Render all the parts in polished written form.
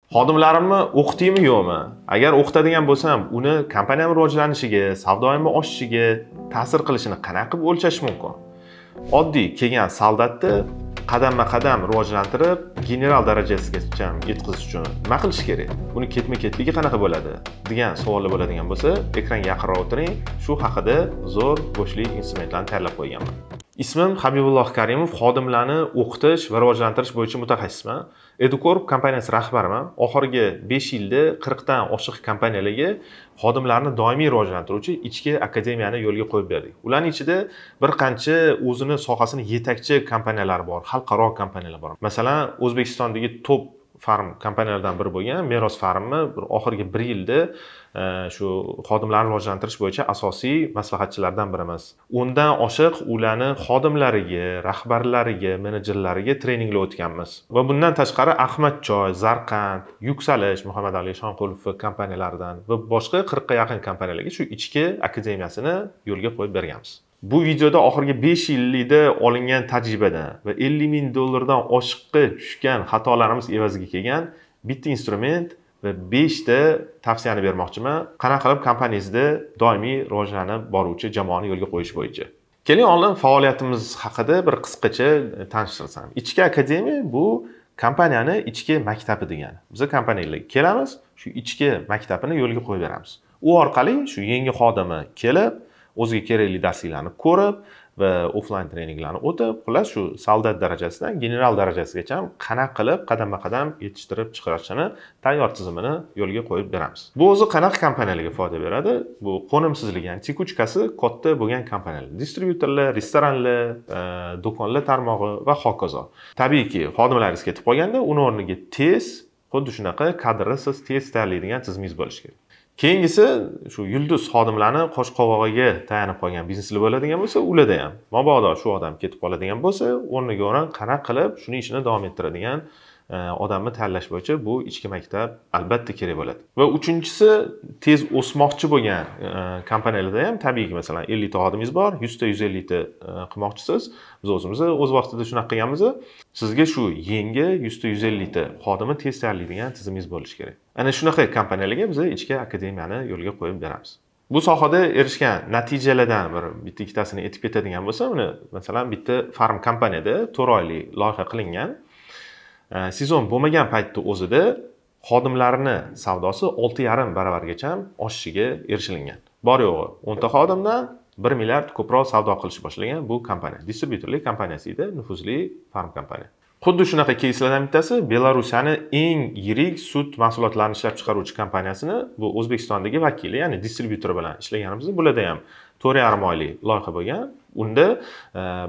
Xodimlarimni o'qitaymi yo'qmi? Agar o'qitadigan bo'lsam, uni kompaniyam rivojlanishiga, savdoyimni oshishiga ta'sir qilishini qanaqa qilib o'lchash mumkin? Oddiy kelgan soldatni qadamma-qadam rivojlantirib, general darajasigacha yetkazish uchun nima qilish kerak? Buni ketma-ketligi qanaqa bo'ladi degan savollar bo'ladigan bo'lsa, ekranga yaqinroq o'tiring. Shu haqida zo'r go'shtli instrumentlarni tayyorlab qo'yganman. Ismim Habibulloh Karimov, xodimlarni o'qitish va rivojlantirish bo'yicha mutaxassisman. Educorp kompaniyasi rahbariman. Oxirgi 5 yilda 40 dan oshiq kompaniyalarga xodimlarni doimiy rivojlantiruvchi ichki akademiyani yo'lga qo'yib berdik. Ularning ichida bir qancha o'zini sohasini yetakchi kompaniyalar bor, xalqaro kompaniyalar bor. Masalan, O'zbekistondagi top farm kompaniyalardan biri bo'lgan Meros Farmni bir oxirgi 1 yilda shu xodimlarni rivojlantirish bo'yicha asosiy maslahatchilardan birimiz. 10dan oshiq ularni xodimlariga, rahbarlariga, menejerlariga treninglar o'tganmiz. Va bundan tashqari Ahmad Choy, Zarqand, Yuksalish, Muhammad Ali Shonqulov kompaniyalaridan va boshqa 40 ga yaqin kompaniyalarga shu ichki akademiyasini yo'lga qo'yib berganmiz. Bu videoda oxirgi 5 yillikda olingan tajribadan va 50 ming dollardan oshiqqa tushgan xatolarimiz evaziga kelgan bitta instrument va 5 ta tavsiyani bermoqchiman. Qanaqa qilib kompaniyangizda doimiy rivojlanib boruvchi jamoani yo'lga qo'yish bo'yicha. Keling, oldin faoliyatimiz haqida bir qisqacha tanishtirsam. Ichki akademiya bu kompaniyani ichki maktabi degani. Biz kompaniyalarga kelamiz, shu ichki maktabini yo'lga qo'yib beramiz. U orqali shu yangi xodimi kelib, o'ziga kerakli darsliklarni ko'rib va offline treninglarni o'tib, xullas shu soldat darajasidan general darajasigacha qanaqa qilib qadamma-qadam yetishtirib chiqarishini tayyor tizimini yo'lga qo'yib beramiz. Bu o'zi qanaqa kompaniyalarga foyda beradi? Bu qo'nimsizlik, ya'ni tekuchkasi katta bo'lgan kompaniyalar, distribyutorlar, restoranlar, do'konlar tarmog'i va hokazo. Tabiiyki, xodimlaringiz ketib qolganda uni o'rniga tez, xuddi shunaqa kadrni siz tez tayyorlaydigan tizimingiz bo'lishi kerak. Keyingisi shu yulduz xodimlarni qosh qovog'iga tayanib qolgan bizneslar bo'ladigan bo'lsa, ularda ham mabodo shu odam ketib qoladigan bo'lsa, o'rniga o'rin qanaqa qilib shuni ishini davom ettiradigan odamni tanlash bo'yicha bu ichki maktab albatta kerak bo'ladi. Va uchinchisi, tez o'smoqchi bo'lgan kompaniyalarda ham tabiiyki, masalan, 50 ta xodimingiz bor, 100 ta 150 ta qilmoqchisiz. Biz o'zimiz o'z vaqtida shunaqa qilganmiz. Sizga shu yangi 100 ta 150 ta xodimni tez tayyorlaydigan tizimingiz bo'lishi kerak. Ana shunaqa kompaniyalarga biz ichki akademiyani yo'lga qo'yib beramiz. Bu sohada erishgan natijalardan bir bitta ikkitasini aytib ketadigan bo'lsam, uni masalan bitta farm kompaniyada 4 oylik loyiha qilingan. Sezon bo'lmagan paytda o'zida xodimlarni savdosi 6,5 baravargacha oshishiga erishilgan. Bor yo'g'i 10 ta xodimdan 1 milliard ko'proq savdo qilish boshlagan bu kompaniya. Distribyutorlik kompaniyasi edi, nufuzli farm kompaniya. Xuddi shunaqa keyslardan bittasi Belarusiyani eng yirik sut mahsulotlarini ishlab chiqaruvchi kompaniyasini bu O'zbekistondagi vakili, ya'ni distribyutor bilan ishlaganimizda bularda ham 4,5 oylik loyiha bo'lgan. Unda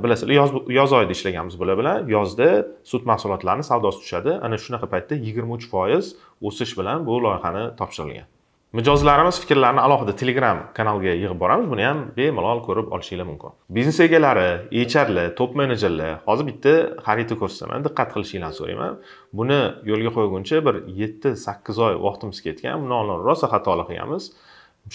bilasizlar, yoz oyida ishlaganmiz bular bilan. Yozda sut mahsulotlarini savdosi tushadi. Ana shunaqa paytda 23% o'sish bilan bu loyihani topshirilgan. Mijozlarimiz fikrlarini alohida Telegram kanalga yig'ib boramiz. Buni ham bemalol ko'rib olishingiz mumkin. Biznes egalari, HRlar, top menejerlar, hozir bitta xarita ko'rsataman, diqqat qilishingizni so'rayman. Buni yo'lga qo'yguncha bir 7-8 oy vaqtimiz ketgan. Bundan oldin rosa xatolar qilganmiz.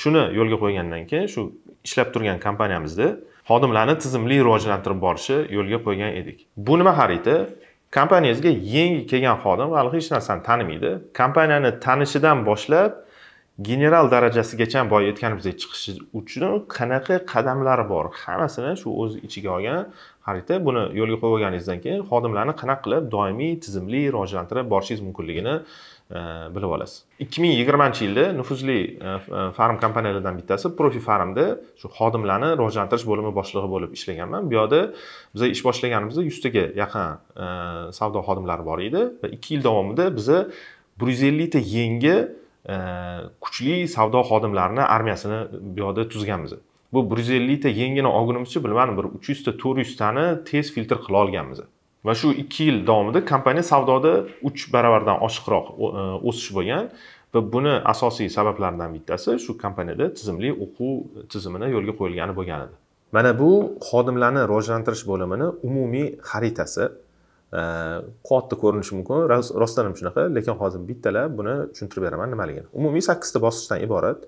Shuni yo'lga qo'ygandan keyin shu ishlab turgan kompaniyamizda xodimlarni tizimli rivojlantirib borishi yo'lga qo'ygan edik. Bu nima xarita? Kompaniyangizga yangi kelgan xodim hali hech narsani tanimaydi. Kompaniyani tanishidan boshlab general darajasigacha boya aytganimizdek chiqishi uchun qanaqa qadamlar bor, hammasini shu o'z ichiga olgan xarita. Buni yo'lga qo'yib olganingizdan keyin xodimlarni qanaqa qilib doimiy tizimli rivojlantirib borishingiz mumkinligini bilib olasiz. 2020-yilda nufuzli farm kompaniyalardan bittasi Profi Farmda shu xodimlarni rivojlantirish bo'limi boshlig'i bo'lib ishlaganman. Bu yerda biz ish boshlaganimizda 100 taga yaqin savdo xodimlari bor edi va 2 yil davomida biz 150 ta yangi kuchli savdo xodimlarini armiyasini bu yerda tuzganmiz. Bu 150 ta yengini olgunimizcha bilmadim, bir 300 ta 400 tani tez filtr qila olganmiz. Va shu 2 yil davomida kompaniya savdoda 3 baravardan oshiqroq o'sish bo'lgan va buni asosiy sabablaridan bittasi shu kompaniyada tizimli o'quv tizimini yo'lga qo'yilgani bo'lgan edi. Mana bu xodimlarni rivojlantirish bo'limini umumiy xaritasi. Katta ko'rinishi mumkin, rostdan ham shunaqa, lekin hozir bittalab buni tushuntirib beraman nimaligini. Umumiy 8 ta bosqichdan iborat.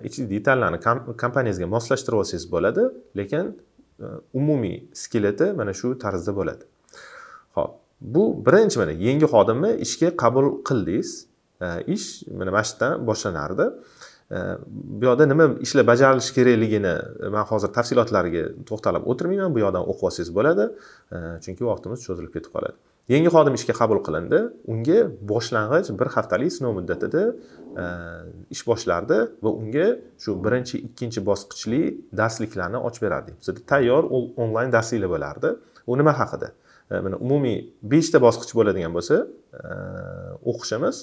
Ichki detallarni kompaniyangizga moslashtirib olsangiz bo'ladi, lekin umumiy skeleti mana shu tarzda bo'ladi. Xo'p, Bu birinchi mana yangi xodimni ishga qabul qildingiz. Ish mana shu yerdan boshlanardi. Bu yoqda nima ishlar bajarilishi kerakligini men hozir tafsilotlariga to'xtalib o'tirmayman. Bu yoqdan o'qib olsangiz bo'ladi, chunki vaqtimiz cho'zilib ketib qoladi. Yangi xodim ishga qabul qilindi. Unga boshlang'ich bir haftalik sinov muddatida ish boshlardi va unga shu birinchi, ikkinchi bosqichli darsliklarni ochib berardik. Bizda tayyor onlayn darsliklar bo'lardi. U nima haqida? Mana umumiy 5 ta bosqich bo'ladigan bo'lsa, o'qishimiz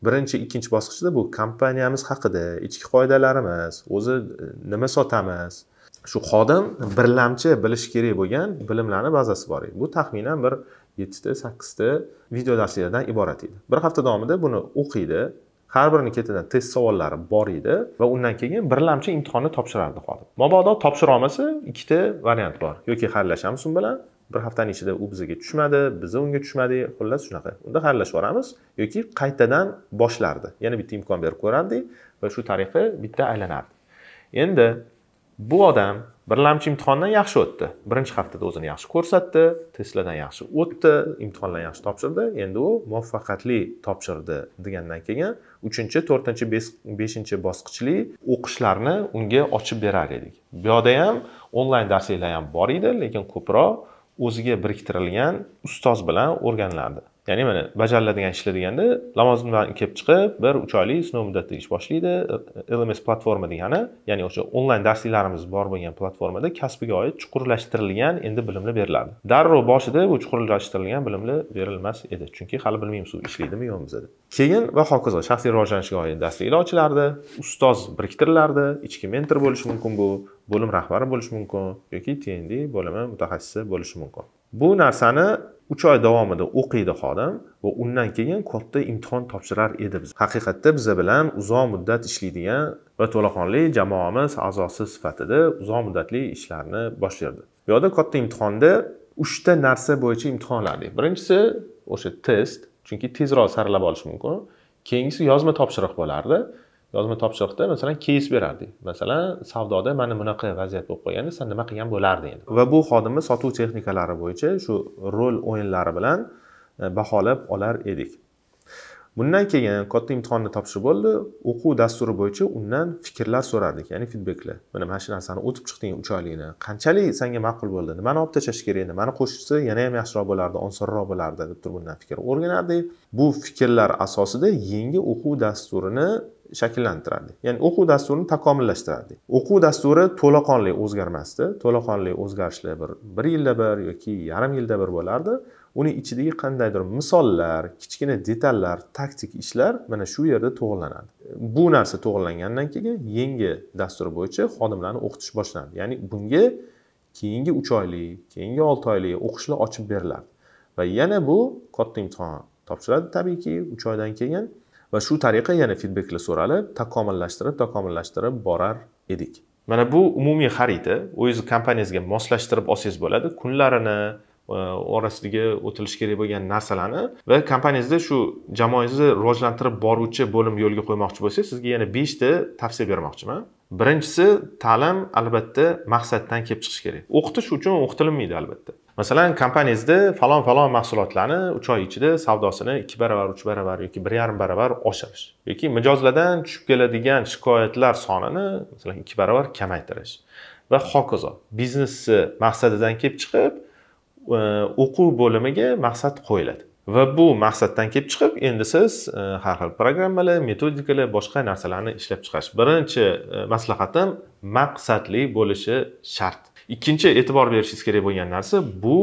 birinchi, ikkinchi bosqichda bu kompaniyamiz haqida, ichki qoidalarimiz, o'zi nima sotamiz, shu xodim birlamchi bilishi kerak bo'lgan bilimlarni bazasi bor edi. Bu taxminan bir 7 ta, 8 ta video darslardan iborat edi. Bir hafta davomida buni o'qiydi, har birini ketidan test savollari bor edi va undan keyin birlamchi imtihonni topshirardi xodim. Mabodo topshira olmasa, ikkita variant bor. Yoki xayrlashamiz u bilan, bir haftaning ichida u bizga tushmadi, biz unga tushmadik, xullas shunaqa. Unda xayrlashib yuboramiz yoki qaytadan boshlardi. Yana bitta imkon berib ko'rardik va shu tariqa bitta aylanardi. Endi bu odam birlamchi imtihondan yaxshi o'tdi. Birinchi haftada o'zini yaxshi ko'rsatdi, testlardan yaxshi o'tdi, imtihonlarni yaxshi topshirdi. Endi u muvaffaqiyatli topshirdi degandan keyin 3-chi, 4-chi, 5-chi bosqichli o'qishlarni unga ochib berar edik. Bu yoqda ham onlayn darsliklar ham bor edi, lekin ko'proq o'ziga biriktirilgan ustoz bilan o'rganilardi. Ya'ni mana bajariladigan ishlar deganda lavozimdan kelib chiqib bir 3 oylik sinov muddatida ish boshlaydi. LMS platforma degani, ya'ni o'sha onlayn darsliklarimiz bor bo'lgan platformada kasbiga oid chuqurlashtirilgan endi bilimlar beriladi. Darrov boshida bu chuqurlashtirilgan bilimlar berilmas edi, chunki hali bilmaymiz u ishlaydimi yo'qmi bizada. Keyin va hokazo shaxsiy rivojlanishga oid darsliklar ochilardi, ustoz biriktirilardi, ichki mentor bo'lishi mumkin, bu bo'lim rahbari bo'lishi mumkin yoki T&D bo'limi mutaxassisi bo'lishi mumkin. Bu narsani 3 oy davomida o'qiydi xodim va undan keyin katta imtihon topshirar edi biz. Haqiqatda biza bilan uzoq muddat ishlaydigan va to'laqonli jamoamiz a'zosi sifatida uzoq muddatli ishlarni boshlardi. Bu yerda katta imtihonda 3 ta narsa bo'yicha imtihon olardik. Birinchisi o'sha test, chunki tezroq saralab olish mumkin. Keyingisi yozma topshiriq bo'lardi. Yozma topshiriqda masalan keys berardik. Masalan, savdoda mana bunaqa vaziyat bo'lib qolganda sen nima qilgan bo'larding endi. Va bu xodimni sotuv texnikalari bo'yicha shu rol o'yinlari bilan baholab olar edik. Bundan keyin katta imtihonni topshirib bo'ldi. O'quv dasturi bo'yicha undan fikrlar so'rardik, ya'ni feedbacklar. Mana shu narsani o'tib chiqding 3 oylikni. Qanchalik senga ma'qul bo'ldi? Nimani olib tashlash kerak? Nimani qo'shsa yana ham yaxshiroq bo'lardi, osonroq bo'lardi deb turib bundan fikr o'rganardik. Bu fikrlar asosida yangi o'quv dasturini shakllantirardik. Ya'ni o'quv dasturini takomillashtirardik. O'quv dasturi to'laqonli o'zgarmasdi. To'laqonli o'zgarishlar bir yilda bir yoki yarim yilda bir bo'lardi. Uni ichidagi qandaydir misollar, kichkina detallar, taktik ishlar mana shu yerda to'g'rilanadi. Bu narsa to'g'rilangandan keyin yangi dastur bo'yicha xodimlarni o'qitish boshlanadi. Ya'ni bunga keyingi 3 oylik, keyingi 6 oylik o'qishlar ochib beriladi. Va yana bu katta imtihon topshiradi tabiiyki 3 oydan keyin. Va shu tariqa yana feedbacklar so'ralib, takomillashtirib borar edik. Mana bu umumiy xarita. O'zingiz kompaniyangizga moslashtirib olsangiz bo'ladi. Kunlarini, orasidagi o'tilishi kerak bo'lgan narsalarni va kompaniyangizda shu jamoangizni rivojlantirib boruvchi bo'lim yo'lga qo'ymoqchi bo'lsangiz, sizga yana 5 ta tavsiya bermoqchiman. Birinchisi, ta'lim albatta maqsaddan kelib chiqishi kerak. O'qitish uchun o'qitilmaydi albatta. Masalan, kompaniyangizda falon-falon mahsulotlarni 3 oy ichida savdosini 2 barobar, 3 barobar yoki 1,5 barobar oshirish yoki mijozlardan tushib keladigan shikoyatlar sonini masalan 2 barobar kamaytirish va hokazo. Biznesni maqsadidan kelib chiqib, o'quv bo'limiga maqsad qo'yiladi. Va bu maqsaddan kelib chiqib, endi siz har xil programmalar, metodikalar, boshqa narsalarni ishlab chiqarish. Birinchi maslahatim maqsadli bo'lishi shart. Ikkinchi e'tibor berishingiz kerak bo'lgan narsa bu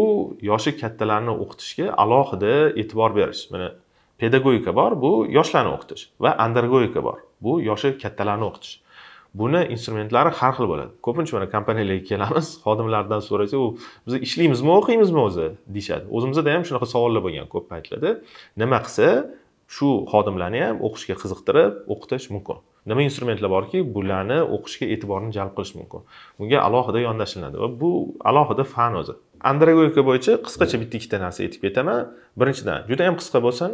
yoshi kattalarni o'qitishga alohida e'tibor berish. Mana pedagogika bor, bu yoshlarni o'qitish va andragogika bor, bu yoshi kattalarni o'qitish. Buni instrumentlari har xil bo'ladi. Ko'pincha mana kompaniyalarga kelamiz, xodimlardan so'rasak, u biz ishlaymizmi, o'qiymizmi o'zi deyshadi. O'zimizda ham shunaqa savollar bo'lgan ko'p paytlarda. Nima qilsa, shu xodimlarni ham o'qishga qiziqtirib o'qitish mumkin. Nima instrumentlar borki, bularni o'qishga e'tiborni jalb qilish mumkin. Bunga alohida yondashiladi va bu alohida fan o'zi. Andragogika bo'yicha qisqacha bitta ikkita narsa aytib ketaman. Birinchidan, juda ham qisqa bo'lsin,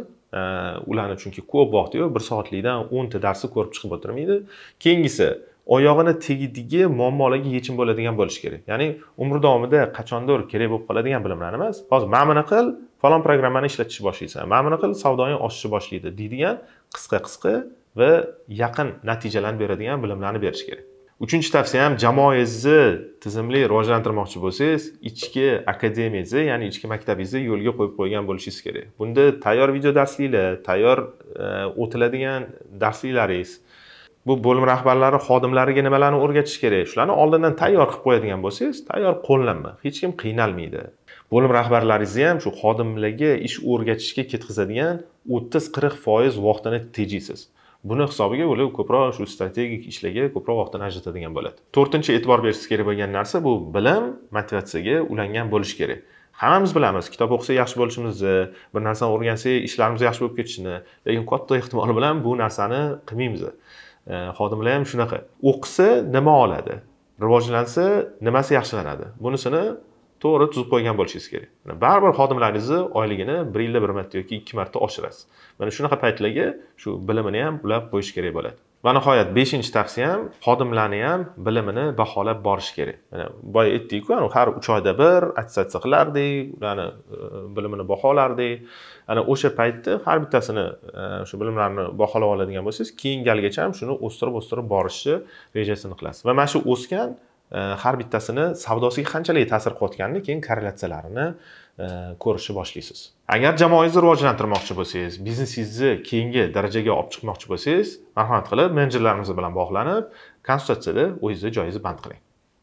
ularni chunki ko'p vaqti yo'q, 1 soatlikdan 10 ta darsni ko'rib chiqib o'tirmaydi. Keyingisi, Oyog'ini tegidagi muammolarga yechim bo'ladigan bo'lishi kerak. Ya'ni umr davomida qachondir kerak bo'lib qoladigan bilimlar emas. Hozir mana buni qil, falon programmani ishlatishni boshlaysan. Mana buni qil, savdoing oshishni boshlaydi deydigan qisqa-qisqa va yaqin natijalarni beradigan bilimlarni berish kerak. Uchinchi tavsiyam, jamoangizni tizimli rivojlantirmoqchi bo'lsangiz, ichki akademiyangizni, ya'ni ichki maktabingizni yo'lga qo'yib qo'ygan bo'lishingiz kerak. Bunda tayyor video darsliklar, tayyor o'tiladigan darsliklaringiz, bu bo'lim rahbarlari xodimlariga nimalarni o'rgatish kerak, shularni oldindan tayyor qilib qo'yadigan bo'lsangiz, tayyor qo'llanma, hech kim qiynalmaydi. Bo'lim rahbarlaringizni ham shu xodimlarga ish o'rgatishga ketkazadigan 30-40% vaqtini tejaysiz. Buni hisobiga ular ko'proq shu strategik ishlarga ko'proq vaqtini ajratadigan bo'ladi. To'rtinchi e'tibor berishingiz kerak bo'lgan narsa bu bilim motivatsiyaga ulangan bo'lishi kerak. Hammamiz bilamiz, kitob o'qisak yaxshi bo'lishimizni, bir narsani o'rgansak ishlarimiz yaxshi bo'lib ketishini, lekin katta ehtimol bilan bu narsani qilmaymiz. Xodimlar ham shunaqa. O'qisa nima oladi? Rivojlansa nimasi yaxshilanadi? Bunisini to'g'ri tuzib qo'ygan bo'lishingiz kerak. Baribir xodimlaringizni oyligini 1 yilda 1 marta yoki 2 marta oshirasiz. Mana shunaqa paytlarga shu bilimini ham ulab qo'yish kerak bo'ladi. Va nihoyat 5-tavsiyam, xodimlarni ham bilimini baholab borish kerak. Mana boya aytdik-ku, har 3 oyda bir attestatsiya qilardik, ularni bilimini baholardik. Ana o'sha paytda har bittasini shu bilimlarni baholab oladigan bo'lsangiz, keyingi galgacha ham shuni o'stirib-o'stirib borishni rejasini qilasiz. Va mana shu o'sgan har bittasini savdosiga qanchalik ta'sir qilayotganini keyin korrelyatsiyalarini ko'rishni boshlaysiz. Agar jamoangizni rivojlantirmoqchi bo'lsangiz, biznesingizni keyingi darajaga olib chiqmoqchi bo'lsangiz, marhamat qilib menejerlarimiz bilan bog'lanib, konsultatsiyada o'zingizni joyingizni band qiling.